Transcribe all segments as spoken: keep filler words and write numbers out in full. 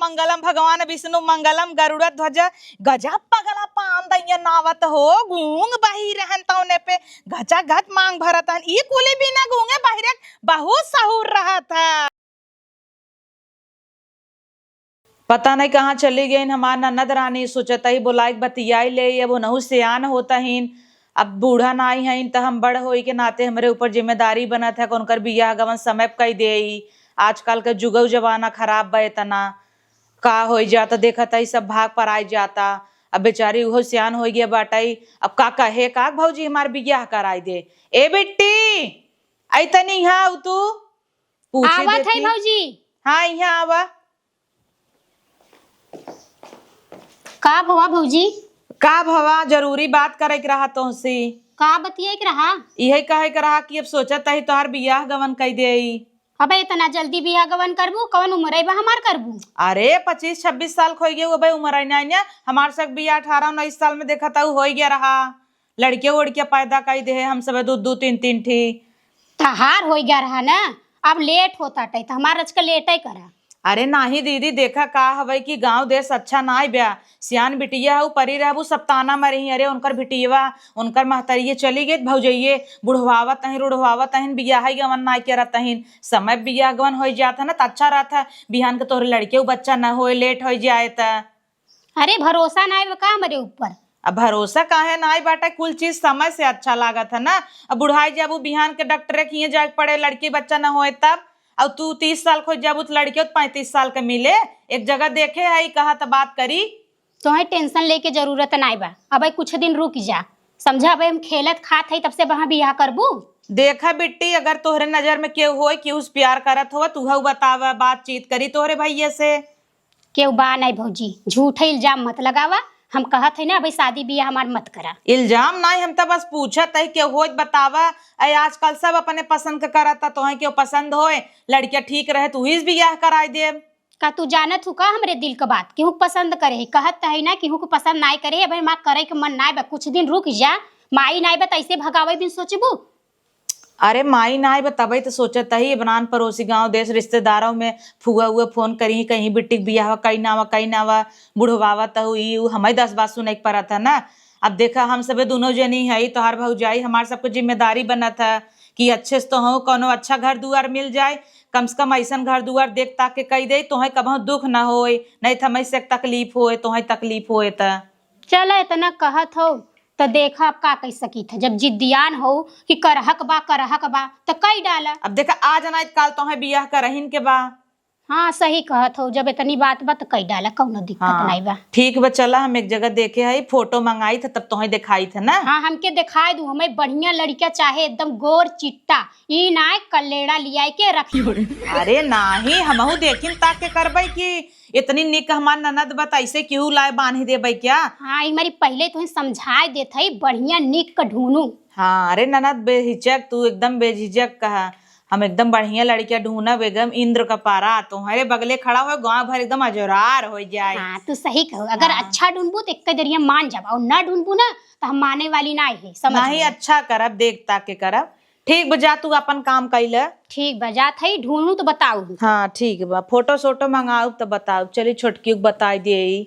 मंगलम भगवान विष्णु मंगलम गरुड़ ध्वज। गजब पगला पान दैया नावत हो, गूंग बही रहन तौने पे घचाघच मांग भरत हन। ई कुली बिना गूंगे बहिरे बहुत सहूर रहत है। पता नहीं कहाँ चली गईन हमार ननद रानी, सोचत ही बोलाइक बतियाई ले, अब उनहु सियान होत हीन, अब बूढ़ा नाई हईन, त हम बड़ होई के नाते हमरे ऊपर जिम्मेदारी बनत है कि उनकर बियाह गवन समय प कई देई। आजकल के जुगउ जमाना खराब बा एतना, का होई जाता, देखत ही सब भाग पराई जाता। अब बेचारी उहो सियान होई गया बाटई, अब का कहे का भौजी हमार बियाह कराई दे। ए बिट्टी, आई तनी यहाँ आऊ तू। पूछी आवत है देखी। भौजी। हाँ, यहाँ आवा। का भवा भौजी? का भवा, जरूरी बात करे के रहा तोहसे। का बतिये के रहा? इहे कहे के रहा कि अब सोचत ही तोहार बियाह गवन कई देई। अबे इतना जल्दी बियाह गवन करबू? कवन उम्र है बा हमार करबू? अरे पच्चीस छब्बीस साल क होई गए, अबे उम्र है ना, ना। हमार सब बियाह अठारह उन्नीस साल में देखत हऊ होई गया रहा। लड़के उड़के पैदा कई दे हम सब दू दू तीन तीन ठी। तहार होई गया रहा ना, अब लेट होता टई, त हमार रच के लेटे करा। अरे नाही दीदी, देखा का हवै कि गाँव देश अच्छा नाई ब्या। सियान बिटिया हऊ, परी रहबू, सब ताना मरही, "अरे उनकर बिटियवा, उनकर महतरिये चली गई, भौजइये बुढ़वावत अहिन, रुढ़वावत अहिन, बियाह गवन नाई करत अहिन।" समय बियाह गवन होई जात है ना, त अच्छा रहत है। बिहान के तोहरे लड़के उ बच्चा न होए, लेट होई जाए त। अरे भरोसा नाई बा का हमरे ऊपर? अब भरोसा काहे नाई बाटे, कुल चीज समय से अच्छा लागत है ना। अब बुढ़ाई जाबू, बिहान के डॉक्टरे के हियाँ जाए के पड़े, लड़के बच्चा न होए तब। अब तू तीस साल खोज जाबू त लड़के त पैंतीस साल के मिले, एक जगह देखे है, कहा त बात करी। तोहे टेंशन लेके जरूरत नाई बा, अब कुछ दिन रुक जा, समझा? अब हम खेलत खात हई, तब से वहाँ बियाह करबू? देखा बिट्टी, अगर तोहरे नजर में केहू होए, केहू से प्यार करत हो, त उहऊ बतावा, बातचीत करी तोहरे भैया से। केहू बा नाई भौजी, झूठे इल्जाम मत लगावा। हम कहत हई ना, अबे शादी बियाह हमार मत करा। इल्जाम नाई, हम त बस पूछत हई, केहू होई त बतावा। ऐ आजकल सब अपने पसंद के करत, त तोहे केहू पसंद होए, लड़किया ठीक रहे, त उही से बियाह कराई देब। का तू जानत हू का हमरे दिल क बात? केहू क पसंद करे है, कहत त हई ना, केहू क पसंद नाई करे है। अबे हमार करे के मन नाई बा, कुछ दिन रुक जा। माई नाई बा, त ऐसे भगावे बिन सोचबू? अरे माई नाई बा, तबई त सोचत हई, बनान पड़ोसी गाँव देश रिश्तेदारों में फुआ उआ फोन करी, कहीं बिट्टी क बियाहवा कई नावा, कई नावा, बुढ़वावा त हुई, उ हमें दस बात सुने के पड़त है ना। अब देखा, हम सबे दोनों जनी हई, तोहार भौजाई, हमार सबके जिम्मेदारी बनत है कि अच्छे से तो हो, कौनो अच्छा घर दुआर मिल जाए, कम से कम ऐसन घर दुआर देख ताक के कई दे, तोहे कबहूँ दुख ना होए, नहीं त हमें से तकलीफ होए, तोहे तकलीफ होए त। चला, इतना कहत हो, त देखा अब का कह सकीत है। जब जिद्दियान हो कि करहक बा, करहक बा, त कई डाला। अब देखा, आज नाई त काल तोहे बियाह करहिन के बा। हाँ, सही कहत हो, जब इतनी बात बा त कई डाला, कौनो दिक्कत हाँ, नाई बा। ठीक बा, चला हम एक जगह देखे हई, फोटो मंगाई थे तब तोहे दिखाई थे ना। हाँ, हमके दिखाई दू, हमें बढ़िया लड़का चाहे, एकदम गोर चिट्टा, ई नाई कल्लेड़ा लियाई के रखी। अरे नाही, हमहू देखिन ताक के करबई कि इतनी निक हमार ननद बा, त ऐसे केहू लाए बांध देबे क्या? हाँ, ई मारी पहले तुहें समझाए देत हई, बढ़िया निक क ढूंढू। हाँ, अरे ननद बेहिचक, तू एकदम बेझिझक कहा, हम एकदम बढ़िया लड़किया ढूंढब, एकदम इंद्र का पारा, तोहरे बगले खड़ा हो, गाँव भर एकदम अजोरार हो जाए। हाँ, तू सही कहो, अगर हाँ। अच्छा ढूंढबू त एक दरिया मान जाब, और ना ढूंढबू ना त हम माने वाली ना है, समझ नहीं, ले। अच्छा करब, देख ताक के करब। ठीक बा, जा तू अपन काम कइले। ठीक बा, जात हई, ढूंढू त बताऊ। हाँ, ठीक बा, फोटो सोटो मंगाऊ त बताऊ। चली छोटकी के बताई देई।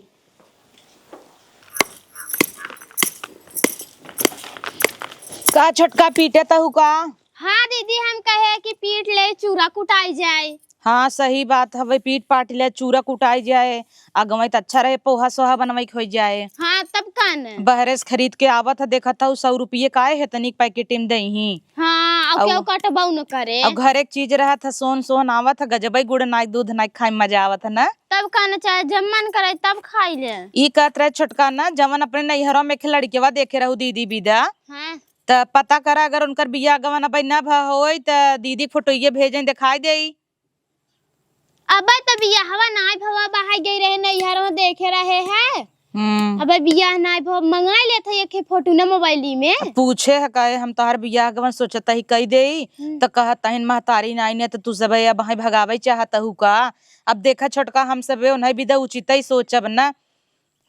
का छोटका पीटत हऊ का? हाँ दीदी, हम कहे कि पीट ले, चूरा कुटाई जाए। हाँ, सही बात हवे, पीट पाट ले, चूरा कुटाई जाए, आ गवई त अच्छा रहे, पोहा सोहा बनवई के होई जाए। हाँ, तब का न? बहरे से खरीद के आवत ह, देखत हऊ, सौ रुपये का है, तनिक पैकेट में दही। हाँ, और अउ केहू कटबऊ न करे। अउ घरे के चीज रहत ह, सोन सोन आवत ह, गजबई गुड़ नाई दूध नाई खाए में मजा आवत ह ना। तब का न, चाहे जब मन करे तब खाई ले। ई कहत रहे छोटका ना, जवन अपने नैहरों में एक लड़केवा देखे रहू दीदी बिदा, हाँ। त पता करा, अगर उनकर बियाह गवन अबे न भ होई त दीदी के फोटोइये भेजें, दिखाई देई। अबे त बियाहवा नाई भवा, बहाई गई रहे नैहर में देखे रहे है। हम्म। अबे बियाह नाई भवा, मंगाई लेत है एक फोटो ना मोबाइली में। अब पूछे है कहे, हम तोहार बियाह गवन सोचत ही कई देई, हम्म। त कहत तहिन महतारी नाई ने त तू सबे अब हई भगावे चाहत हू का? अब देखा छोटका, हम सबे उन्हें बिदा उचित ही सोचब ना।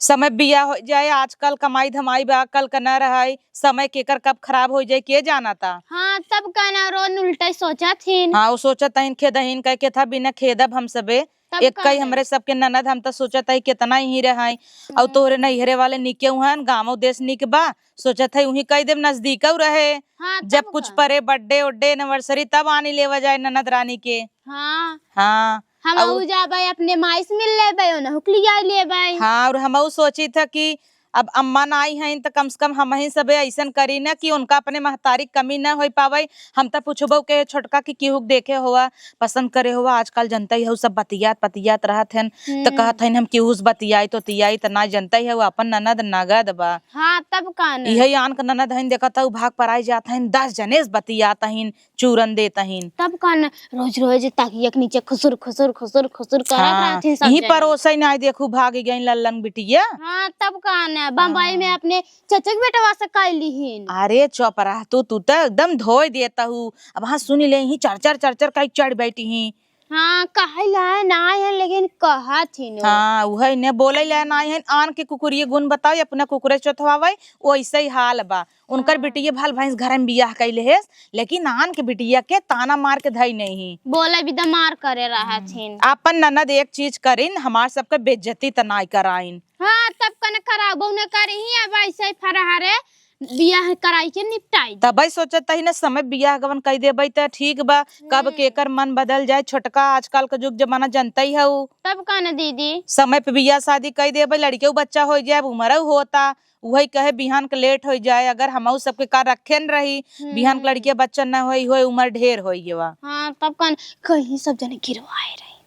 समय बिया हो जाए, आजकल कमाई धमाई बा, कल का न रहे, समय केकर कब खराब हो जाए, के जानता। हाँ, तब का ना, रोन उल्टा ही सोचत हिन। हाँ, वो सोचत हिन, खेदहिन कह के था, बिना खेदब हम सबे, तब एक कई का हमरे है? सबके ननद, हम त सोचत हई केतना ही रहे। अउ हम्म। तोहरे नैहरे वाले निके हुअन, गाँव देश निक बा, सोचत हई उहीं कई देब, नजदीकउ रहे। हाँ, जब तब कुछ का? परे birthday उड्डे anniversary तब आनी लेवा जाए ननद रानी के। हाँ। हाँ। हम अउ ऊ जाबे अपने माई से मिल लेबे, उन्हों के लिया लेबे। हाँ, अउर हमहू सोचित ह कि अब अम्मा ना आई हैं, त कम से कम हमहीं सबे अइसन करी न कि उनका अपने महतारी क कमी न होइ पावइ। हम त पूछबउ के छोटका कि केहू क देखे होवा, पसंद करे होवा। आजकल जनतइ हउ सब बतियात पतियात रहत हन, त हम्म। कहत हइन हम केहू से बतियाई तो तियाई त ना, जनतइ हउ अपन ननद नगद बा। हाँ, तब का न। इहइ आन क ननद हइन, देखत हउ भाग पराई जात हइन, दस जने से बतियात हइन, चूरन देत हइन। तब का न, रोज रोज तकिया के नीचे खुसुर खुसुर खुसुर खुसुर करत हाँ, रहथिन सब इही जने। परोसइ नाहीं, देखू भागि गइन लल्लन बिटिया। हाँ, तब का न, बम्बई में हाँ। अपने चचा के बेटवा से कइ लिहिन। अरे चुप रह तू, तू त एकदम धोइ देत हउ। अब हाँ सुनि ले, इही चर चर चर चर कइ चढ़ बैठी ही। हाँ, कहइ लाए नाहीं है, लेकिन कहत ही न। हाँ, उहइ न, बोलइ लाए नाहीं है, आन के कुकुरिये गुन बतावइ, अपना कुकुरे चोथवावइ, ओइसइ हाल बा। उनकर हाँ। बिटिये भाल भैंस घर में बियाह कइ लेहेस, लेकिन आन के बिटिया के ताना मार के धइ नहीं। बोले भी दमार करे रहत हम्म। हिन। आपन ननद एक चीज करिन, हमार सबके बेइज्जती त नाई कराइन। हाँ, तब कन कराबो न करिही, अब अइसइ फरहरे बियाह कराइ के निपटाइ दे। तबइ सोचत ही न, समय बियाह गवन कइ देबइ त ठीक बा, कब हम्म। केकर मन बदल जाए। छोटका आजकल क जुग जमाना जनतइ हउ। तब का न दीदी? समय पे बियाह शादी कइ देबइ, लड़िकउ बच्चा होइ जाए, अब उमरउ होता, उहइ कहे बिहान क लेट होइ जाए, अगर हमहू सबके का रखे न रही, बिहान क हम्म। लड़िके बच्चा न होइ, होइ उमर ढेर होइ गवा। हाँ, तब का न, कहीं सब जने गिरवाए रही।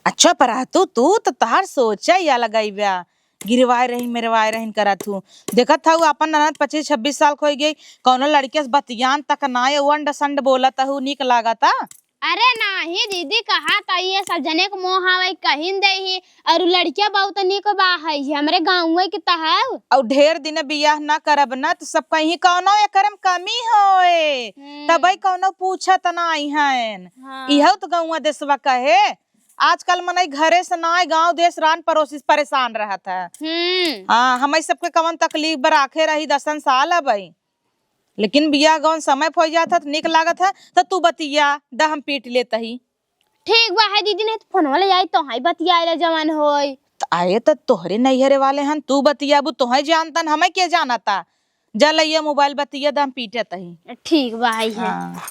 अच्छा, पर तू, तू त तहार सोचइ अलगइ बा, गिरवाए रहिन, मेरवाए रहिन करत हू। देखत हउ, आपन ननद पच्चीस छब्बीस साल क होइ गइ, कउनो लड़िके से बतियान तक नाय, अंड संड बोलत हउ, नीक लागत आ? अरे नाहीं दीदी, कहत हई ये सब जने क मोह आवइ कहिन देही, अउर लड़िका बहुत नीक बा हई, हमरे गाँवे के त हउ। अउर ढेर दिन बियाह न करब न, त सब कहीं कउनो एकरे में कमी होए, हम्म। तबइ कउनो पूछत नाहीं हइन। हाँ। इहउ त गउँवा देसवा कहे, आजकल मनई घरे से नाय, गाँव देस रान परोसी से परेसान रहत ह। हम्म। हाँ, हमई सबके कवन तकलीफ बा, राखे रही दसन साल अबई। लेकिन बियाह गवन समय प होइ जात ह त नीक लागत ह, त तू बतिया द, हम पीट लेत ही। ठीक बा, है दीदी, नहीं त फोनवा ले आई, तोहई बतियाए ला जवन होई। त आए त तोहरे नैहरे वाले हन, तू बतियाबू, तोहई जानतन, हमई के जानता। जा लइया मोबाइल बतिया द, हम पीटत ही। ठीक बा, है, है। हाँ।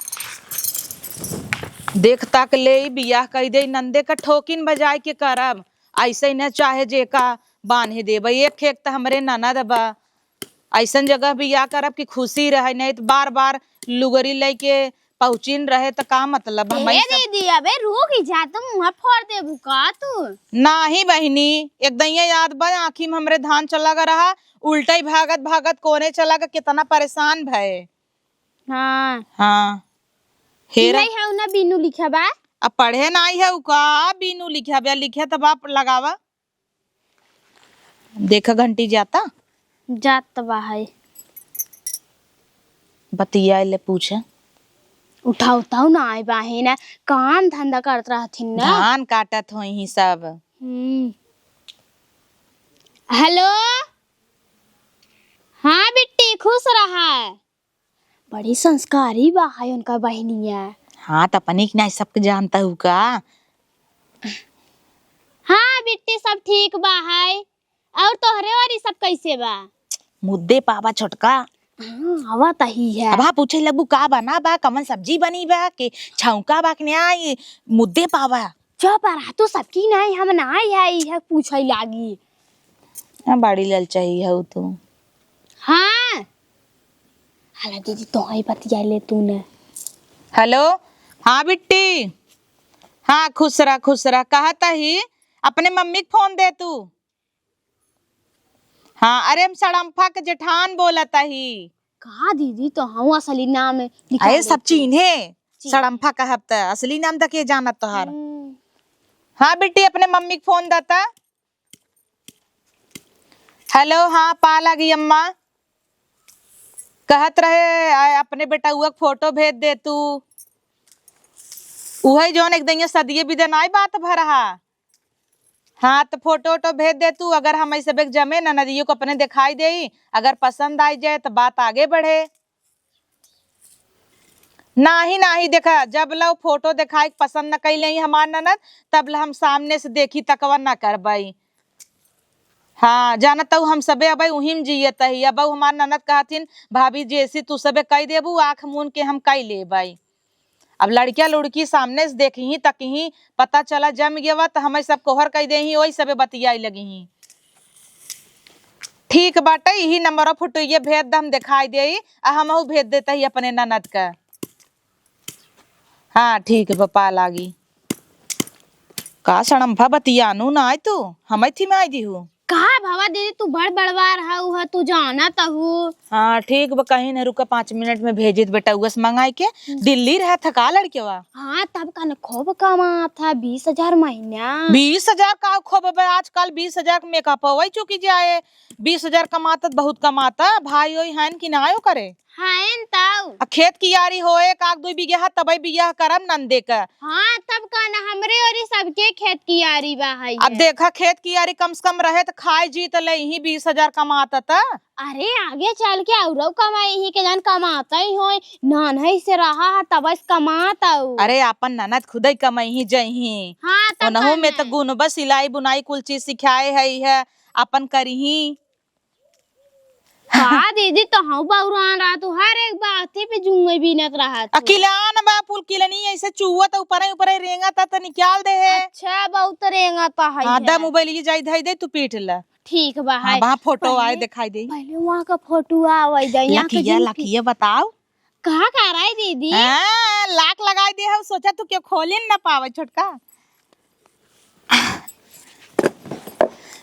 देख ताक ले, ई बियाह कई दे, नंदे का ठोकिन बजाए के करब। अइसे न चाहे जेका बान्हे देबे। एक खेक त हमरे ननद बा। अइसन जगह बियाह करब कि खुशी रहे, नहीं त बार-बार लुगरी लइके पहुँचिन रहे त का मतलब? हम ए ऐसा दीदी, अबे रुक जा, तू मुँह फोड़ देबू का तू? नाही बहिनी, एक दइया याद बा, आँखी में हमरे धान चला ग रहा, उल्टा ही भागत भागत कोने चला ग, कितना परेशान भए। हाँ। हाँ। हेरा। चिल्लाई है ना बीनू लिखा बा? अब पढ़े नाही है उ का, बीनू लिखा बा, लिखे त बाप लगावा। देखा घंटी जाता। जात बा है। बतिया ले पूछे। उठाओ, उठाओ ना आए बा है ना, काम धंधा करत रहथिन ना। धान काटत होई ही सब। हम्म। हेलो। हाँ बिट्टी, खुश रहा। बड़ी संस्कारी बा है उनका बहिनिया। हाँ, त अपने के नाई सबके जानता हूँ का? हाँ बिट्टी, सब ठीक बा है। और तोहरे ओरी सब कैसे बा? मुद्दे पावा छोटका। हाँ, आवा तही है। अब हाँ पूछे लगबू का बना बा, कमन सब्जी बनी बा, के छौंका बा के नाई, मुद्दे पावा। चुप रह, तू सबकी नाई, हम नाई है, यह पूछे लागी। आ, बड़ी ललचाई हउ तू। हाँ। हला दीदी, तोहई बतिया ले तू ने। हेलो, हाँ बिट्टी। हाँ, खुश रह, खुश रह। कहत ही, अपने मम्मी के फोन दे तू। हाँ, अरे हम सड़म्फा के जेठान बोलत ही। का दीदी, तो हम असली नाम लिखा अरे सब लेती। चीन्हे, चीन्हे। सड़म्फा कहब त असली नाम त के जानत तोहार। हम्म। हाँ बिट्टी, अपने मम्मी के फोन दता। हेलो, हाँ, पा लागी अम्मा। कहत रहे, आ, अपने बेटउआ के फोटो भेज दे तू। उहई जौन एक दइया सदिये बिदे नाई बात भरहा। हाँ, त फोटो वोटो भेज दे तू, अगर हम ऐसे बेक जमे ना, नदियों को अपने दिखाई देई, अगर पसंद आई जाए त बात आगे बढ़े। नाही, नाही, देखा, जब लउ फोटो देखाइ के पसंद न कइ लेई हमार ननद, तब ल हम सामने से देखी तकवा न करबइ। हाँ, जानत हऊ हम सबे अबइ उही में जियत ही। अबउ हमार ननद कहथिन, "भाभी, जैसी तू सबे कइ देबू, आँख मून के हम कइ लेबइ।" अब लड़किया लुड़की सामने से देखिहीं तकिहीं, पता चला जम गेवा त हमइ सब कोहर कइ देहीं, ओही सबे बतियाइ लगिहीं। ठीक बाटइ, इही नंबरवा फोटोइया भेज द, हम देखाइ देई, आ हमहू भेज देत ही अपने ननद क। हाँ, ठीक बा, पा लागी। का सड़म्फा बतियानू ना आय तू, हमइ थी में आइ दिहू। का भवा दीदी, तू बड़ बड़वार हऊ ह, तू जानत हऊ। हाँ, ठीक बा, कहीं न रुका, पाँच मिनट में भेजित बेटउआ से मंगाइ के। हम्म। दिल्ली रहत ह का लड़केवा? हाँ, तब का न खूब कमात ह, बीस हजार महीना। बीस हजार का खूब बा, आजकल बीस हजार के मेकअप होइ चुकी जाए, बीस हजार कमात त बहुत कमात ह, भाई ओई हइन कि नाय ओकरे? हइन तउ। आ खेत कियारी होए, एक आध दुइ बिगहा, तबइ बियाह करब नंदे क। हाँ, तब का न, हमरे ओरी सबके खेत कियारी बा है अब है। देखा, खेत कियारी कम से कम रहे त खाए जी त लेइहीं बीस हजार कमात त। अरे, आगे चल के औरउ कमाइहीं, के जान कमातइ होई, नानही से रहा ह, तबइ से कमात हऊ। अरे, आपन ननद खुदइ कमइहीं जइहीं। हाँ, तब ओनहू का में त न। गुन बा, सिलाई बुनाई कुल चीज सिखाए हई है, आपन करिहीं। का दीदी, तोहउ बउरान रहत हऊ, हर एक बाते पे जुंगई बीनत रहत हऊ। अकिलान बा, पुल किलनी अइसे चुअत, ऊपरे ऊपरे रेंगत, त निकाल दे है। अच्छा, बहुत रेंगत है हाँ, है। द मोबाइल ये जाई धई दे, तू पीट ल। ठीक बा, हाँ, है। बा फोटो आए पहले, देखाई दे। पहले वहाँ का फोटो आवै दे, यहाँ का लकिया, जिन लकिया बताओ। कहाँ का रहा है दीदी? हाँ, lock लगाई दे हऊ, सोचा तू केउ खोलिन न पावे छोटका।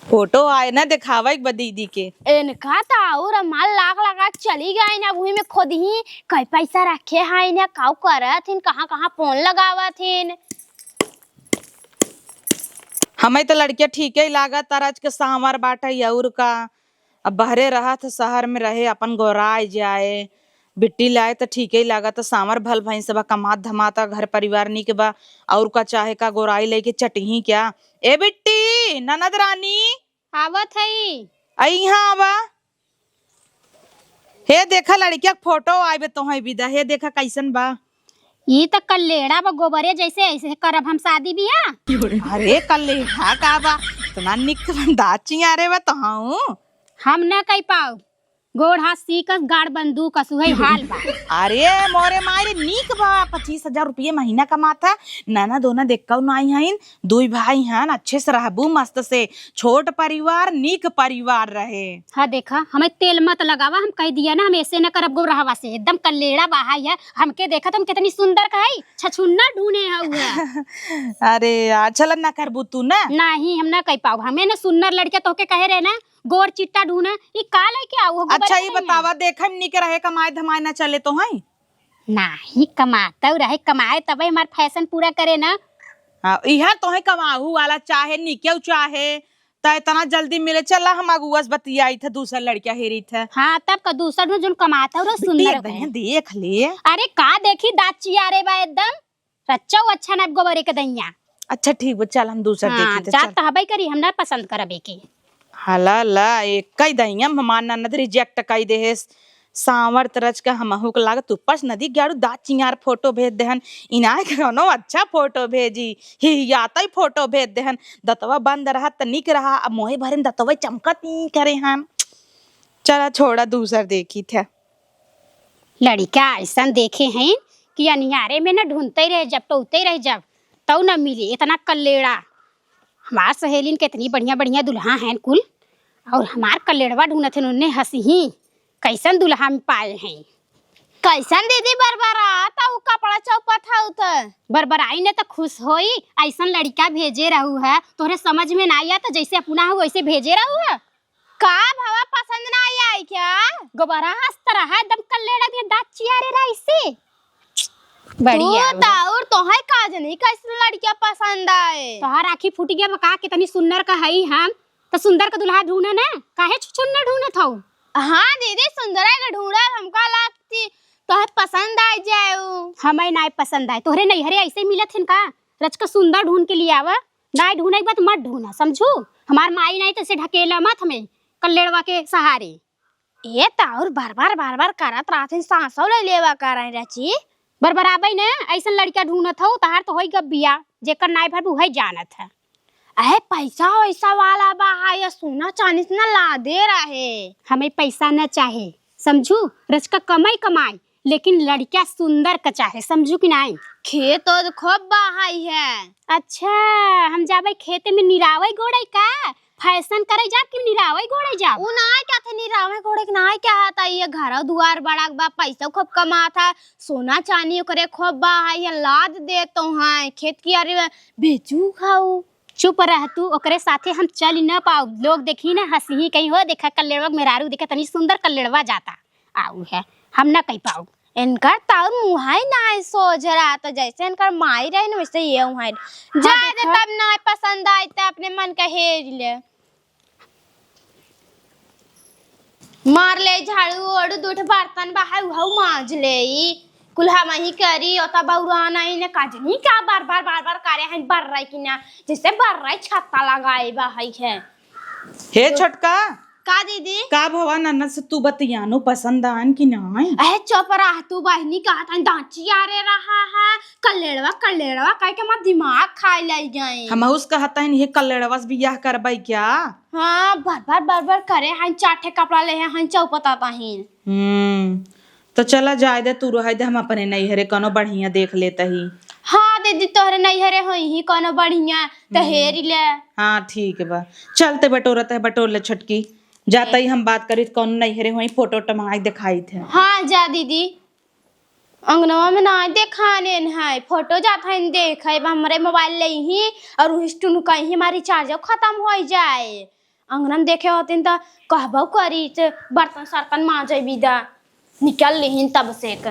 फोटो आए ना देखावे के बा दीदी के। इनका त और हमार lock लगा के चली गई ना, वही में खोदही, कई पैसा रखे हैं ना, काउ करत हिन, कहाँ कहाँ फोन लगावत हिन। हमें त लड़किया ठीके लागत, तरज के सांवर बाटे और का। अब बहरे रहत ह, शहर में रहे, अपन गोराइ जाए। बिट्टी लाए त ठीके लागत, सांवर भल भैंस बा, कमात धमात घर परिवार नीक बा, और का चाहे का, गोराई लइके चटिही क्या? ए बिट्टी, ननद रानी, आवत हई। अई इहाँ आवा। हे देखा लड़किया के फोटो आइबे तोहई बिदा, हे देखा कैसन बा। ई त कल्लेड़ा बा, गोबरे जैसे, ऐसे करब हम शादी बियाह। अरे कल्लेड़ा का बा, इतना निक दाँत चियारे बा तोहऊ। हम ना कह पाओ, गोड़ हाथ सीकस, गाड़ बंदूक असु है हाल बा। अरे मोरे माई रे, नीक बा, पच्चीस हजार रुपये महीना कमात है, ननद ओनद एक्कौ नाई हईन, दुई भाई हन, अच्छे से रहबू मस्त से, छोट परिवार, नीक परिवार रहे। हाँ देखा, हमें तेल मत लगावा, हम कह दिया ना, हम ऐसे न करब गोरहवा से, एकदम कल्लेड़ा बाहाई है, हमके देखत हम कितनी सुंदर कहाई, छछुन्नर ढूंढे हऊ है। अरे यार, चल ना करबू तू ना। नहीं, हम ना कह पाओ, हमें ना सुंदर लड़किया तोहके कहे रहे ना, गोर चिट्टा ढूंढे, ई का लेके आऊ हो गोबर अच्छा, ई करेंगे? बतावा, देखे में निक रहे, कमाए धमाए ना चले तो हैं? नाही, कमातउ रहे, कमाए तबे हमार फैशन पूरा करे ना। हाँ, इहा तोहे कमाहू वाला चाहे, निकेउ चाहे, त इतना जल्दी मिले। चला, हम अगुआ से बतियाई थे, दूसर लड़किया हेरी थे। हाँ, तब का दूसर में जोन कमातउ रहे, सुंदर देख रहे। दहिया, देख ले। अरे, का देखी, दाँत चियारे बा एकदम। रच्चउ अच्छा ना गोबरे के दहिया। अच्छा, ठीक बा, चल, हम दूसर हाँ, देखी थे, जात चल। त हबे करी, हम ना पसंद करब एके। हला ला, एक ही दहिया में हमार ननद reject कई दे है। सांवर तरच का हमहू के लागत ऊपर से नदी ग्यारू दाँत चियार फोटो भेज देहन। इनाय के कौनो अच्छा फोटो भेजी, हिहियातई फोटो भेज देहन। दतवा बंद रहत त निक रहा, अब मोहे भरे में दतवा चमकत ही करे हन। चला छोड़ा, दूसर देखी थे। लड़िका अइसन देखे हैं कि अनियारे में न ढूंढते रह जब, टोते रह जब, तउ न मिले। इतना कल्लेड़ा। हमार सहेलिन के इतनी बढ़िया बढ़िया दुल्हा हैं कुल, और हमार कल्लेड़वा ढूंढत हैं, उन्हें हंसी ही, कैसन दुल्हा में पाए हैं। कैसन दीदी बरबरात, उ कपड़ा चौपत हऊ त। बरबराई न त खुश होई, अइसन लड़िका भेजे रहू है, तोहरे समझ में ना आया त जैसे अपना हो वैसे भेजे रहू है। का भवा, पसंद ना आई क्या? गोबरा हंसत रहा, एकदम कल्लेड़ा के दाँत चियारे रहा इसे। बढ़िया तू बा। त और तोहे का जनी कैसन लड़किया पसंद आए? तोहार आँखी फूट गया बा का, कितनी सुंदर का हई हम। त सुंदर का दुल्हा ढूंढे ना, काहे छुछुन्नर ढूंढत हऊ? हाँ दीदी, सुंदर के ढूंढे, हमका लगती तोहे पसंद आ जाए उ। हमें नाय पसंद आए, तोहरे नैहरे ऐसे मिलत हन का? रच का सुंदर ढूंढ के लिए आवा। नाय ढूंढे के बाद मत ढूंढा, समझू? हमार माई नाई तैसे ढकेला मत हमें कल्लेड़वा के सहारे। ए त और बार बार, बार बार करत रहथिन, सांसो ले लेवा करें रची। तोर बराबर न ऐसन लड़का ढूंढत हौ, तहार तो होई गब बिया, जेकर नाई भर उहै जानत है। अहे, पैसा वैसा वाला बा है या सोना चांदी से ना लादे रहे? हमें पैसा न चाहे, समझू, रचका कमाई कमाई, लेकिन लड़का सुंदर का चाहे, समझू कि नाई? खेत ओत खूब बा है। अच्छा, हम जाबै खेते में निरावै गोड़ै का? फैशन करै जाब कि निरावै गोड़ै जाब? उ नाई कहत है निरावै गोड़ै के नाई कहत है, ये घर दुआर बड़ा बा, पैसा खूब कमात है, सोना चांदी ओकरे खूब बा है, ये लाद देतो है, खेत की आरी बेचू खाऊ। चुप रह तू, ओकरे साथे हम चल न पाऊ। लोग देखी न हंसही कहीं, हो देखा कल्लेड़वा के मेहरारू, देखा तनी सुंदर कल्लेड़वा जाता। आऊ है, हम न कह पाऊ। इनकर तौर मुहाई नाई सोझ रहा, तो जैसे इनकर माई रही न वैसे ये उहाई। हाँ, जाए दे, देखा। तब नाई पसंद आई त अपने मन का हेर ले। मार ले झाड़ू ओड़ू, दू ठे बर्तन बा है, उहऊ मांज ले। ई कुल हमही करी, ओता बौरा नहीं ने काजनी का बार बार बार बार करे हैं, बर रही कि ना, जैसे बर रही छत्ता लगाए बा है, है। हे छोटका, का दीदी? का भवा ननद से तू बतियानो पसंद आन कि नाई? अहे चुप रह तू बहिनी, कहत हैं दांची आरे रहा है, कल्लेड़वा कल्लेड़वा कह के हमार दिमाग खाए ले गए। हमहू से कहत हैं ये कल्लेड़वा से बियाह करबै क्या? हाँ, बार बार बार बार करे हैं, चार ठे कपड़ा ले हैं, हैं चौपता ताहिन। हम्म, तो चला जाए दे, तू रहे दे, हम अपने नैहरे कौनो बढ़िया देख लेत ही। हाँ दीदी, तोहरे नैहरे होई ही कौनो बढ़िया, त हम्म। हेरी ले। हाँ ठीक बा, चलते बटोरत है, बटोर ले छोटकी, जाता ही हम बात करी कौनो नैहरे होई, फोटो वोटो मंगाई दिखाई थे। हाँ जा दीदी, अंगनवा में ना देखाने है, फोटो जात है देख, अब हमरे मोबाइल ले ही और उस टुन कहीं हमारी रिचार्ज खत्म हो जाए। अंगना में देखे होतिन त कहबो करी से बर्तन सर्तन मांजे बिदा निकल लिहिन तब से के।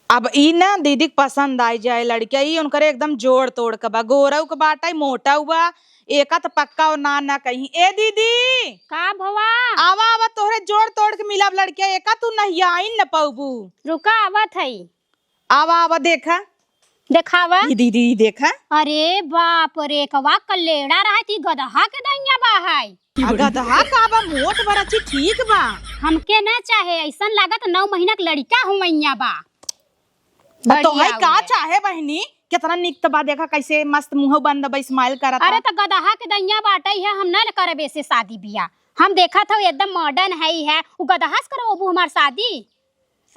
अब ई ना दीदी के पसंद आई जाए लड़किया, ई उनकरे एकदम जोड़ तोड़ के बा, गोरऊ के बाटे, मोटऊ बा, एका त पक्का और ना ना कहीं। ए दीदी, का भवा? आवा आवा, तोहरे जोड़ तोड़ के मिलब लड़किया, एका तू नहियाइन न पौबू। रुका, आवत हई। आवा, आवा, देखा। देखावा। ई दीदी, ई देखा। अरे बाप रे, कवा कलेड़ा रहा कि गदहा के दहिया बा है। आ गदहा का बा, मोट बरची ठीक बा। हमके ना चाहे, ऐसन लागत नौ महीना के लड़िका हुवैया बा। आ तो बढ़िया है का हुए। चाहे बहिनी, कितना निक त बा, देखा कैसे मस्त मुंह बंद बा, smile करत अरे बा। तो गदहा के दहिया बाटे है, हम ना करबे से शादी बियाह। हम देखत हौ एकदम modern है, है, उ गदहा से करबू हमार शादी।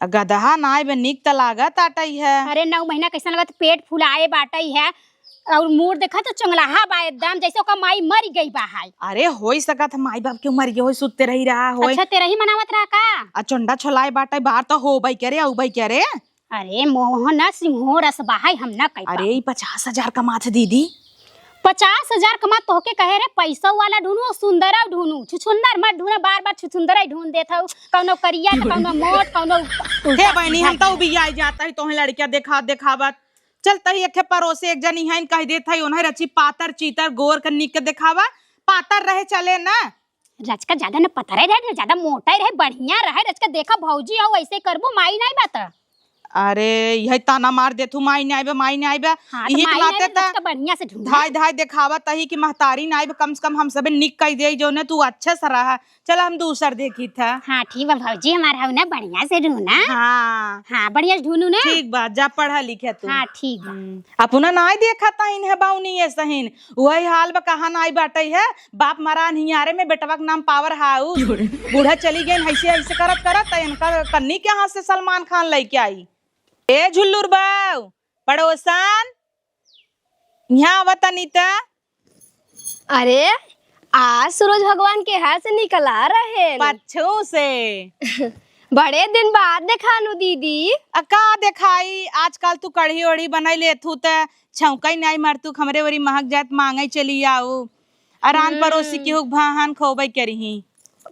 आ गदहा नाई बे, निक त लागत आटई है। अरे, नौ महीना कैसन लगत, पेट फुलाए बाटई है। और मूड़ देखा तो चोंगलाहा बा एकदम, जैसे ओकर माई मर गई बा है। अरे, होई सकत है माई बाप के मर गए होई, सुत्ते रही रहा होई। अच्छा, तेरा ही मनावत रहा का? आ चोंडा छोलाए बाटई, बाहर तो होबई करे, अउबई करे। अरे, मोहना सिंहो रस बा है, हम ना कह अरे, पाऊ। ई पचास हजार कमात है दीदी। पचास हजार कमा तोहके कहे रे, पैसा वाला ढूंढू, सुंदर ढूंढू, छुछुंदर मत ढूंढा, बार बार छुछुंदर ही ढूंढ देत हऊ, कौनो करिया त कौनो मोट, कौनो उल्टा हे बहनी, हम सीधा। तो बियाह जात ही तोहे लड़किया देखा देखावत, चलत ही एक ठे पड़ोसे एक जनी है, कह देत है, उन्हें रची पातर चीतर गोर के निक के देखावा, पातर रहे चले ना। रचका ज्यादा न पतरे रहे, ज्यादा मोटा ही रहे, बढ़िया रहे, रचका देखा भौजी हो, ऐसे करबू माई नहीं बात। अरे, यही ताना मार देथू, "माई नाई बे, माई नाई बे।" हाँ, तो यही माई नाई लाते बे, त रचका बढ़िया से ढूंढा। धाय धाय देखावत ही कि महतारी नाई बे, कम से कम हम सबे निक कई दे, जौने तू अच्छे से रहा। चला, हम दूसर देखी था। हाँ, ठीक बा भौजी, हमार हऊ ना, बढ़िया से ढूंढा। हाँ। हाँ, बढ़िया से ढूंढू ना। ठीक बा, जा पढ़ा लिखे तू। हाँ, ठीक बा। हम्म, अपना नाई देखा ताइन है बाउनी ये सहीन, वही हाल बा, कहाँ नाई बाटई है, बाप मरा नियारे में बेटवा के नाम पावर हाउस। बूढ़ा चली गई, ऐसे, ऐसे करत, करत, त इनका कन्नी के हाथ से सलमान खान लेके आई। ए झुल्लुर बाऊ, पड़ोसन, यहाँ आवा तनी त। अरे, आज सूरज भगवान के हाथ से निकला रहे। पच्छू से। बड़े दिन बाद देखानू दीदी। आ का देखाई, आजकल तू कढ़ी ओढ़ी बनाई लेथू त छौंकई नाई मरतू, हमरे ओरी महक जात मांगई चली आऊ। अरान हम्म। पड़ोसी की हुक भाहन खोबई करिही।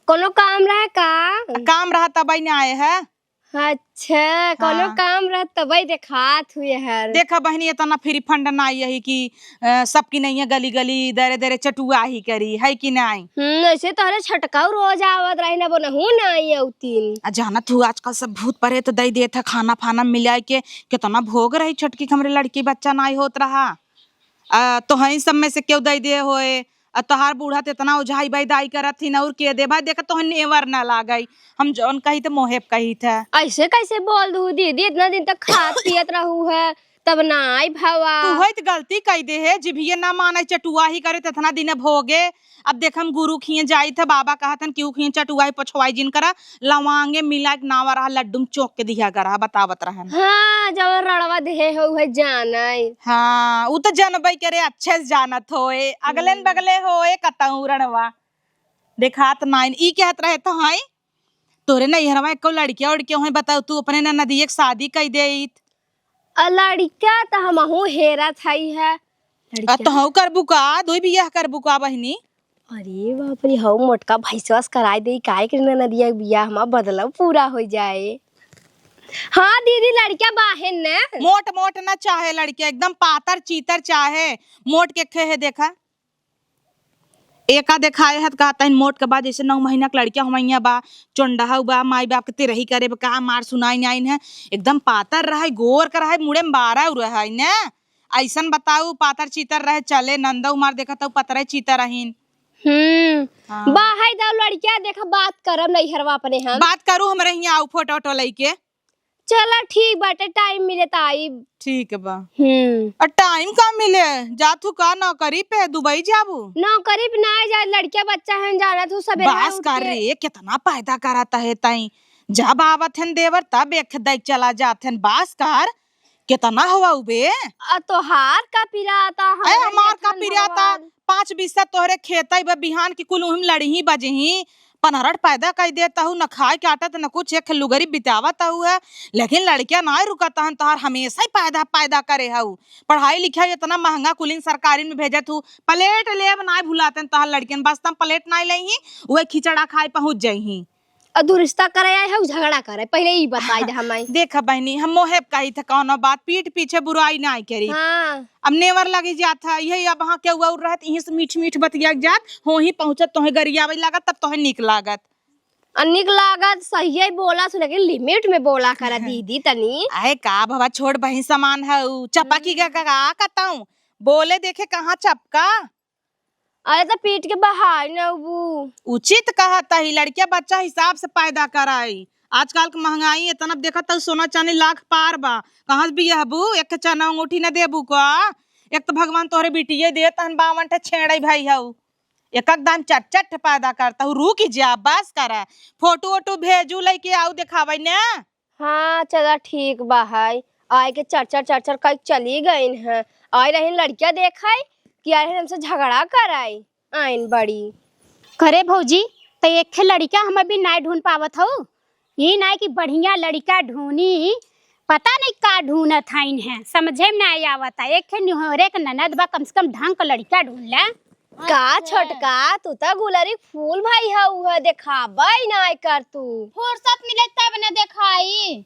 कोनो काम रहे का? आ, काम रहा तबई ना आए है। अच्छा, कोनो हाँ। काम रहा तबई देखात हुए हर। देखा बहनी, इतना free fund ना यही कि, अ, सबकी नहीं है गली गली, दरे दरे चटुआ ही करी, है कि नाई? हम्म, ऐसे तोहरे छटकाऊ रोज आवत रही ना, बोनहू ना आई औतीन। आ जानत हू, आजकल सब भूत प्रेत दई देत है, खाना फाना मिलाए के, कितना भोग रही छोटकी के हमरे लड़की बच्चा नाई होत रहा। आ, तोहई सब में से केहू दई दे होए, अब तोहार बूढ़ा त इतना ओझाई बैदाई करत ही न, और के दे भाई, देखा तोहन नेवर न लागई। हम जौन कही त मोहेब कही थे। ऐसे कैसे बोल दू दीदी, इतना दिन तक खात पियत रहू है, तब ना आई भवा। तू होई त गलती कई दे है, जिभिये ना माने, चटुआ ही करे, त इतना दिन भोगे। अब देख, हम गुरु खिए जाई थे, बाबा कहत हन कि ऊ खिए चटुआ ही पछवाई जिन करा, लवांगे मिला के नावा रहा, लड्डू में चोक के दिया करा, बतावत रहन। हाँ, जवन रड़वा देहे हो, उहे जाने। हाँ, ऊ त जनबई करे, अच्छे से जानत होए, अगले न हम्म। बगले होए, कतऊ रड़वा। देखात नाइन, ई कहत रहे त हई, तोरे नैहरवा एको लड़किया उड़किया होई, बताऊ, तू अपने ननदिया के शादी कई देइत। आ लड़का त हमहू हेरत हई है। आ लड़का? तोहू करबू का? दुई बियाह करबू का बहिनी? अरे बाप रे, हऊ मोटका भैंसवा से कराई देई, काहे के ननदिया के बियाह हमार बदलव पूरा हो जाए। हाँ दीदी, लड़का बाहेन न। मोट मोट न चाहे लड़का, एकदम पातर चीतर चाहे। मोट के खे है देखा। एका देखाए हत का तहिन मोट के बा, जैसे नौ महीना के लड़का हमैया बा, चोंडहऊ बा, माई बाप के तेरही करे बा, का मार सुनाई नाइन है, एकदम पातर रहे, गोर के रहे, मुड़े में बारह रहे न, ऐसन बताऊ, पातर चीतर रहे, चले नंदऊ मार देखत हऊ, पतरे चीतर रहीन। हम्म, हाँ। बाहर दाऊ लड़किया देखा, बात करब नैहरवा अपने हम। बात करू, हमरे हियाँ आऊ फोटो वोटो लइके। चला ठीक बाटे, टाइम मिले त आइब। ठीक बा। हम्म। आ टाइम का मिले? जात हू का नौकरी पे, दुबई जाबू? नौकरी पे ना जाए, लड़किया बच्चा हन, जानत हू सबेरे बस उठ कर के। रे, कितना पैदा करत है तई। जब आवत हन देवर तब एक देख चला जात हन, बस कर। कितना हवा उबे? आ तोहार का पिराता, अरे हमरे हमार का लेखन पिराता? भगवान। पाँच बिस्सा तोहरे खेतई बा, बिहान की कुल उहिम लड़ही बजही। पनहरट पैदा कई देत हऊ, न खाए के आटत, न कुछ, एक लुगरी बितावत हऊ है, लेकिन लड़किया नाय रुकत हन, तोहार हमेशा ही पैदा, पैदा करे हऊ। पढ़ाई लिखाई इतना महंगा कुलिन सरकारी में भेजत हऊ, प्लेट लेब नाय भुलातन तोहार लड़कियन, बस तम प्लेट नाय लेही, उहे खिचड़ा खाए पहुँच जइही। अ, दू रिश्ता करे आए हऊ, झगड़ा करे, पहिले ई बताई दे हमाई। देख बहिनी, हम मोहेब कही थे कौनो बात, पीठ पीछे बुराई नाय करी। हाँ। अब नेवर लगी जात है, यही अब हाँ केहू और रहत, यहीं से मीठ मीठ बतिया जात, होही पहुँचत, तोहे गरियावे लागत, तब तोहे नीक लागत। आ, निक लागत सहिये बोला सु, लेकिन लिमिट में बोला करा दीदी तनी। अरे का भवा, छोट बहिन समान हऊ, चपकी का, का, का कतऊ? बोले देखे कहाँ चपका? अरे त पीट के बहाई न उबू। उचित कहत ही, लड़किया बच्चा हिसाब से पैदा कराई। आजकल के महंगाई एतना, अब देखत हऊ सोना चानी लाख पार बा, कहाँ से बियहबू? एक ठे चना अंगूठी न देबू का? एक त भगवान तोहरे बिटिये देत हन, बावन ठे छेड़ई भाई हऊ। एक एक दाम चार चार ठे पैदा करता हूँ, रुक जा, बस करा। फोटो वोटो भेजू, लइके आऊ, देखावई ने। हाँ, चला ठीक बा है। आए के चर चर चर चर कई चली गइन हैं। आए रहिन लड़किया देखाई कि आए रहिन हमसे झगड़ा कराई। आइन बड़ी। करे भौजी, त एक ठे लड़किया हम अभी नाय ढूंढ पावत हऊ। ई नाय कि बढ़िया लड़िका ढूंढी, पता नहीं का ढूंढत हईन है, समझे में नाय आवत है। एक ठे निहोरे के ननद बा, कम से कम ढंग के लड़िका ढूंढ ले। का अच्छा। छोटका, तू त गुलरी फूल भाई हऊ है, देखाबे नाय कर तू। फुर्सत मिले तब न देखाई।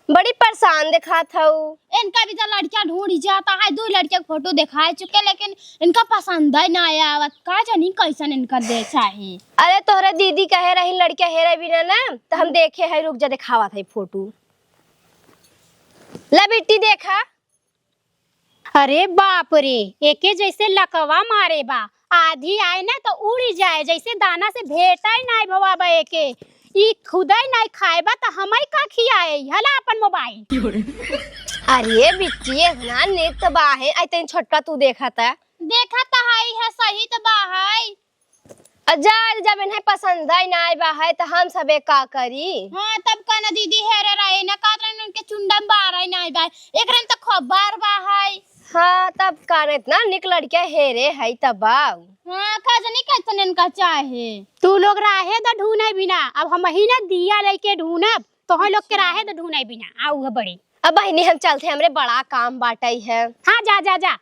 बड़ी परेशान देखात हऊ। इनका भी तो लड़कियां ढूंढी जाता है, दो लड़कियों के फोटो दिखाए चुके, लेकिन इनका पसंद ही ना आया आवत, का जानी कैसन इनका दे चाहे। अरे तोहरे दीदी कहे रही लड़कियां हेरे बिना ना, तो हम देखे है, रुक जा दिखावत है फोटो। ला बिट्टी देखा। अरे बाप रे, एके जैसे लकवा मारे बा, आधी आए ना तो उड़ी जाए, जैसे दाना से भेटाई नाय भवा बा एके। ई खुदे नाय खाए बा त हमई का खियाए? हला अपन मोबाइल। अरे बिट्टी, इतना नेक त बा है, आई तनी छोटका तू देखा त। देखा त हई है, सही त बा है। आ जा, जब इन्हें पसंद ही ना आए बा है, तो हम सबे का करी? हाँ, तब का ना दीदी हेरे रहे ना, कहत रहन उनके चुंडम बार ही ना आए बा, एकरन तो खूब बार बा है। हाँ, तब का ना इतना निक लड़किया हेरे है तब बाऊ। हाँ, का जानी कैसन इनका चाहे। तू लोग राहे द ढूंढे बिना, अब हम ही ना दिया लेके ढूंढब, तोहे लोग के अच्छा। राहे द ढूंढे बिना, आऊ है बड़ी। अब बहिनी हम चलते, हमरे बड़ा काम बाटई है। हाँ, जा, जा, जा,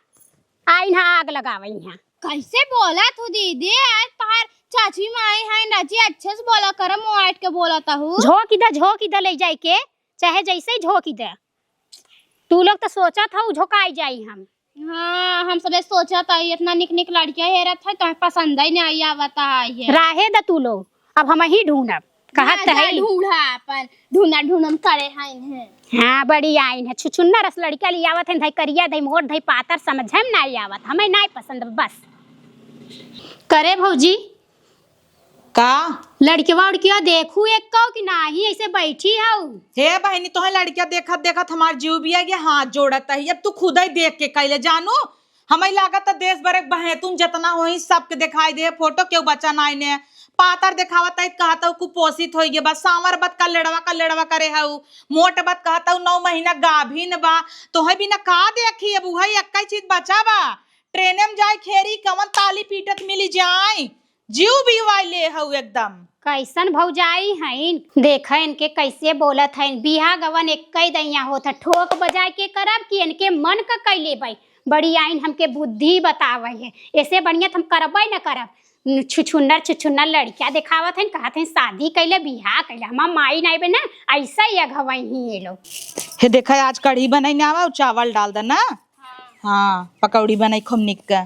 आई ना आग लगावई है। कैसे बोला तू दीदी? आज तोहार चाची माई है नाची, अच्छे से बोला कर, मुँह आट के बोला तहू। झोंक दे, झोंक दे ले जाए के, चाहे जैसे ही झोंक दे। तू लोग तो सोचत हऊ झोंकाई जाई हम। हाँ, हम सबे सोचत हई, इतना निक निक लड़कियां हेरत है, तोहे पसंद ही नहीं आवत है ये। राहे द तू लोग, अब हम ही ढूंढब। कहत जा, जा, है। ढूंढा अपन, ढूंढा ढूंढम करे हैं इन्हें। हाँ, बड़ी आइन है, छुछुन्ना रस लड़का ले आवत है, धई करिया, धई मोट, धई पातर, समझे में नाई आवत, हमें नाई पसंद, बस। करे भौजी, का? लड़कवा उड़कवा देखू एक कौ कि नाही, ऐसे बैठी हऊ। हे बहिनी, तोहे लड़किया देखत देखत हमार जीव बिया के हाथ जोड़त है। अब तू खुदे देख के कैले जानू, हमें लागत है देश भर एक बहेतुन जितना होई सबके दिखाई दे फोटो, केहू बचा नाई ने। पातर देखावत है कहत हऊ कुपोषित होई गे बा, सांवर बत का लेड़वा का लेड़वा करे हऊ, मोट बत कहत हऊ नौ महीना गाभिन बा। तोहे बिना का देखी, अब उहे एक्कै चीज बचा बा। ट्रेने में जाए खेरी कवन ताली पीटत मिली जाए, जीव बिवाई ले हऊ एकदम। कैसन भौजाई हईन, देखा इनके कैसे बोलत हईन। बियाह गवन एक्कै दइया होत है, ठोक बजाए के करब कि इनके मन का कैले बाई। बड़ी आइन हमके बुद्धि बतावे है, ऐसे बढ़िया त हम करबे न करब। छुछुन्नर छुछुन्नर लड़किया देखावत हईन, कहत हईन शादी कैले बियाह कैले, हमार माई नाई बे ना, ऐसा ही अघवई ही ये लोग। हे देखा, आज कढ़ी बनाई ना आवा, चावल डाल दे ना। हाँ, पकौड़ी बनाई खूब निक के।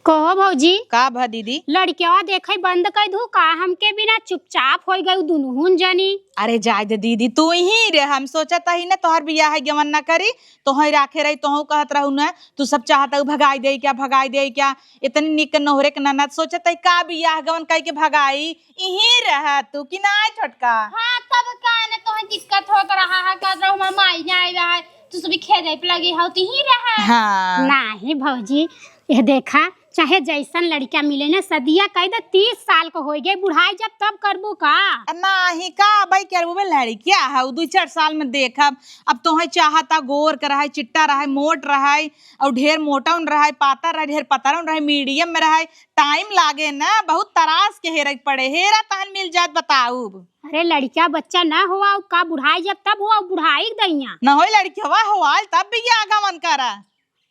कहो भौजी। का भा दीदी? लड़किया देखे बंद कर दू का, हमके बिना चुपचाप हो गई दुनहुन जनी। अरे जाए दे दीदी, तू ही रे, हम सोचत ही ना तोहर बियाह है गवन ना करी, तोहई राखे रही, तोहू कहत रहू ना, तू सब चाहत हऊ भगाई दे क्या, भगाई दे क्या, इतनी निक नोहरे के ननद, सोचत ही का बियाह गवन कई के भगाई, इही रह तू कि ना छोटका? हाँ, तब का ने तोहे दिक्कत होत रहा है, कहत रहू हमार माई ना आई रहा है, तू सभी खेदे पे लगी हो, तू ही रहा। हाँ। नाही भौजी, ये देखा, चाहे जैसन लड़का मिले ना, सदिया कह दे, तीस साल को हो गए, बुढ़ाई जब तब करबू का? नाही का, भाई करबू बे, लड़किया है, दू चार साल में देखब। अब तोहे चाहता गोर के रहे, चिट्टा रहे, मोट रहे, और ढेर मोटा उन रहे, पातर रहे, ढेर पतरा उन रहे, मीडियम में रहे, टाइम लागे ना, बहुत तरास के हेरे के पड़े। हेरा तहन मिल जात बताउब। अरे लड़किया बच्चा ना होआ, का बुढ़ाई जब तब होआ, बुढ़ाई के दइया। न होई लड़किया होआल तब बियाह गवन करा।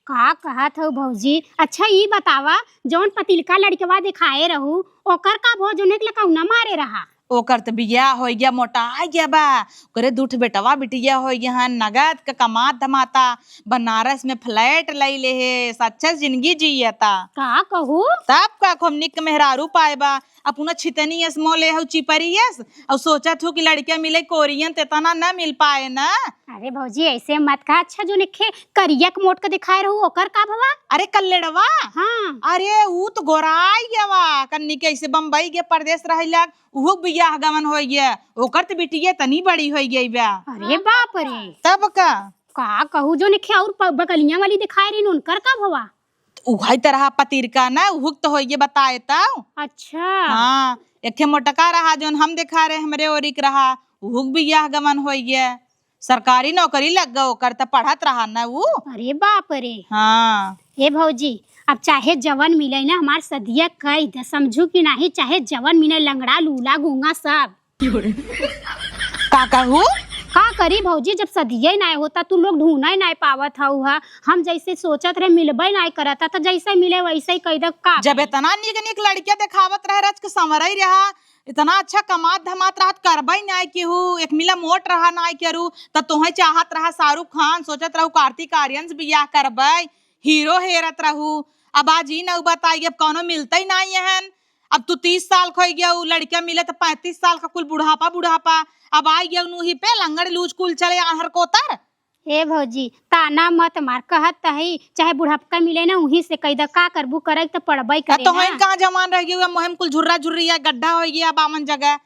का कहत हो भौजी? अच्छा ई बतावा, जौन पतिलका लड़कवा दिखाए रहू, ओकर का भो, जौन एक लकौना मारे रहा? ओकर त बियाह होइ गया, मोटा आ गया बा। ओकरे दू ठे बेटवा बिटिया होइ गया हन, नगद के कमात धमाता, बनारस में फ्लैट लई ले हे, अच्छा जिंदगी जियता। का कहू? तब का खूब निक मेहरारू पाए बा। अपना छितनी यस मोले हउ चिपरी यस, अउ सोचत हूँ कि लड़किया मिले कोरियन त इतना न मिल पाए ना। अरे भौजी ऐसे मत कहा। अच्छा जो निखे करिया के मोट के दिखाए रहू ओकर का भवा? अरे कल्लेड़वा। हाँ। अरे ऊ त गोराई गवा, कन्नी के ऐसे बम्बई के परदेस रहे लाग, उहो बियाह गमन होइ गया, ओकर त बिटिया तनी बड़ी होइ गई बा। अरे बाप रे। तब का? का कहू जो निखे और प-, बगलिया वाली दिखाए रही उनकर का भवा? उहई तरह पतिरका ना, उहुक त होइए बताए तउ। अच्छा। हाँ, एक ठे मोटका रहा जौन हम देखा रहे, हमरे ओरी के रहा, उहुक बियाह गमन होइए, सरकारी नौकरी लग गए ओकर, त पढ़त रहा ना ऊ। अरे बाप रे। हाँ। हे भौजी, अब चाहे जवन मिले ना, हमार सदिया कई दे, समझू कि नाही, चाहे जवन मिले, लंगड़ा, लूला, गूंगा सब। का कहू? का करी भौजी, जब सदिये नाय होता, तू लोग ढूंढे नाय पावत हऊ ह। हम जैसे सोचत रहे, मिलबे नाय करता, त जैसे मिले वैसे ही कह दे। का जब करी? इतना नीक नीक लड़किया देखावत रहे, रच के संवरई रहा, इतना अच्छा कमात धमात रहत, करबे नाय केहू, एक मिला मोट रहा नाय केरू, त तोहे चाहत रहा शाहरुख खान, सोचत रहू कार्तिक आर्यन से बियाह करबे, हीरो हेरत रहू। अब आज ई नौबत आई, अब कौनो मिलते ही नाय हन। अब तू तीस साल क होइ गया, उ लड़किया मिले त पैंतीस साल का कुल बुढ़ापा, बुढ़ापा। अब आई गया उन्हीं पे लंगड़ लूज कुल चले आन्हर कोतर। ए भौजी, ताना मत मार, कहत त हई, चाहे बुढ़ापा मिले ना, उहीं से कह द, का करबू, करे त पड़बे आ, करे तो ना। हइन कहाँ जवान रह गया, मुहिम कुल झुर्रा झुर्रिया गड्ढा होइ गया बावन जगह।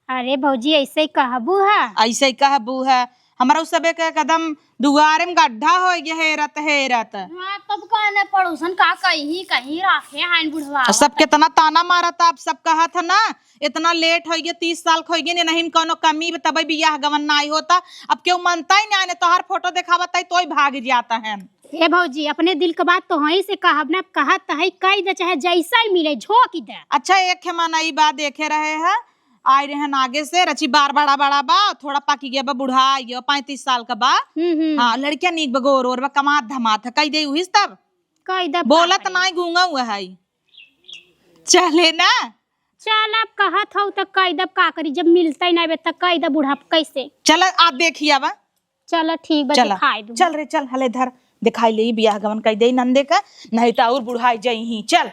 अरे भौजी, ऐसे ही कहबू है? ऐसे ही कहबू है। हमरा उ सबे के एकदम दुआरे में गड्ढा होइ गया, हेरत, हेरत। हाँ, तब कहने पड़ोसन का कहीं, कहीं राखे हैं बुढ़वा। और सब कितना ताना मारत, आप सब कहत है ना, इतना लेट होइ गया, तीस साल क होइ गया, नहीं में कौनो कमी बा, तबे बियाह गवन नाई होता। अब केहू मनता ही नाई, ने तोहार फोटो देखावत है, तोई भाग जाता है। ए भौजी, अपने दिल के बात तो हई से कहब ना, कहत है, कह दे, चाहे जैसा ही मिले, झोंक दे। अच्छा, एक खेमा नई बात देखे रहे है, आए रहन आगे से, रची बार बड़ा बड़ा बा, थोड़ा पाकी गया बा, बुढ़ा गया, पैंतीस साल का बा। हम्म, हम्म। हाँ, लड़किया नीक बा, गोर ओर बा, कमात धमात है, कह दे उहिस तब। कह दे, बोलत नाई, गूंगा हुआ है। चले ना। चल, अब कहत हऊ त कह दब, का करी, जब मिलते ना बे त कह दब बुढ़ाप कैसे। चल, आप देखिए अब। चल, ठीक बा, चला। दिखाई दूँ। चल रे, चल, हले धर, दिखाई ले, बियाह गवन कह दे नंदे का, नहीं तो और बुढ़ाई जाई ही। चल।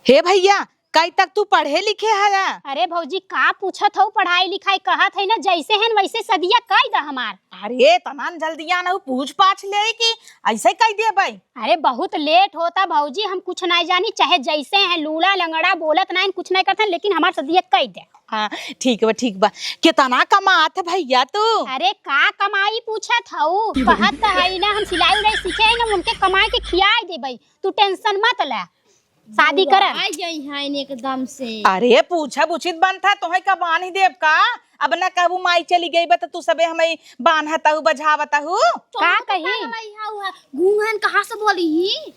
हे भैया, कई तक तू पढ़े लिखे हया? अरे भौजी, का पूछत हऊ पढ़ाई लिखाई? कहत है ना, जैसे हन वैसे सदिया कई द हमार। अरे, तना न जल्दिया न पूछ पाछ ले कि ऐसे कई देबे। अरे, बहुत लेट होता भौजी, हम कुछ नाई जानी, चाहे जैसे हैं, लूला लंगड़ा बोलत नाई, कुछ नाई करत हैं, लेकिन हमार सदिया कई दे। हाँ, ठीक बा, ठीक बा। कितना कमात है भैया तू? अरे, का कमाई पूछत हऊ? कहत त हई ना, हम सिलाई उलाई सीखे हैं ना, उनके कमाई के खियाई देबे, तू tension मत ले। शादी करब। आ जाई हैं एकदम से। अरे, पूछब उचित बनत है, तोहे का बान्हि देब का? अब ना कहबू माई चली गई बा, त तू सबे हमें बान्हत हऊ, बझावत हऊ। का कही? गूंग हन, कहाँ से बोली ही?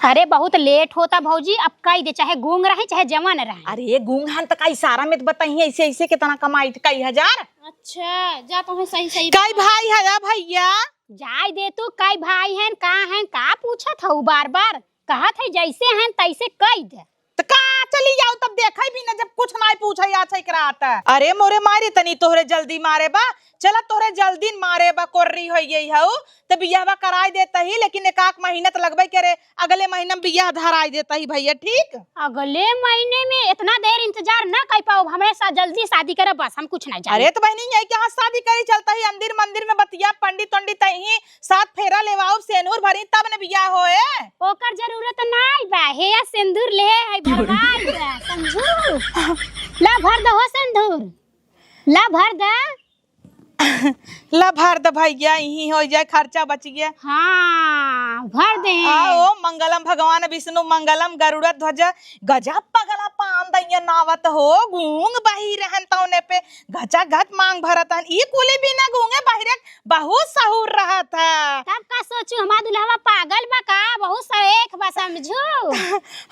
अरे, बहुत लेट होता भौजी, अब कई दे, चाहे गूंग रहे, चाहे जवन रहे। अरे, गूंग हन त का इशारा में त बताई, ऐसे, ऐसे कितना कमाई थे, कई हजार? अच्छा, जा, तोहे सही, सही कई बता। भाई हया भैया? जाय दे तू, कई भाई हैं, का हैं, का पूछत हऊ बार बार? कहत है जैसे हैं तैसे कई दे। त का चली जाऊ, तब देखई भी न, जब कुछ नाई पूछे आ छै एकरा त। अरे मोरे मारे, तनी तोहरे जल्दी मारे बा, चला तोहरे जल्दी मारे बा, कोर्री होई गई हऊ, त बियाहवा कराई देत ही, लेकिन एक आक महीना त लगबे करे, अगले महीना में बियाह धराई देत ही भैया, ठीक? अगले महीने में? इतना देर इंतजार न कर पाओ, हमें सा-, जल्दी शादी करे बस, हम कुछ नहीं जाने। अरे त बहिनी, यही के यहाँ शादी करी चलत ही, अंदिर मंदिर में बतिया, पंडित उंडित अइहीं, सात फेरा लेवाउब, सेनुर भरी, तब न बियाह होए। ओकर जरूरत नाई बा, हे या सिंदूर ले है, भरवाई बा, समझू? ला भर दहो सिंदूर, ला भर द। ला भर द भैया, इही हो जाए, खर्चा बच गया। हाँ, भर दे। आ, ओम मंगलम भगवान विष्णु मंगलम गरुड़ ध्वज, गजब पगला पान दैया नावत हो, गूंग बही रहन तौने पे, घचा घच मांग भरत हन। ई कुली बिना गूंगे बहिरे बहुत सहूर रहत है। तब का सोचू, हमार दुल्हवा पागल बा का? बहुत सरेख बा, समझू।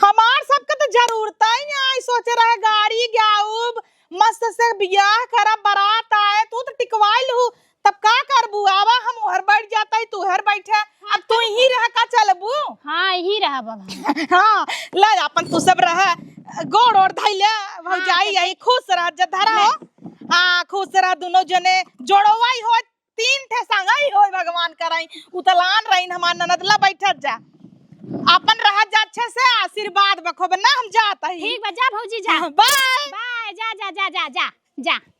हमार सबके तो जरूरत ही नहीं, सोचे रहे गाड़ी गाउब, मस्त से बियाह करब, बारात आए, तू तो टिकवाइल हू, तब का करबू? आवा, हम उहर बैठ जात ही, तू उहर बैठे, अब तू यहीं रह का चलबू? हाँ, यहीं रहब अब हम। हाँ, ला अपन तू सब रह, गोड़ ओड़ धइले, भौजाई, हाँ, यही खुश रह, जे धरा हो। हाँ, खुश रह, दुनो जने जोड़वाई हो, तीन ठे संगई होई, भगवान कराई। उतलान रहीन हमार ननद, ला बैठत जा, अपन रहत जा अच्छे से, आशीर्वाद बखोब ना, हम जात ही। ठीक बा, जा भौजी, जा। हाँ, बाय। बाय, जा, जा, जा, जा, जा, जा।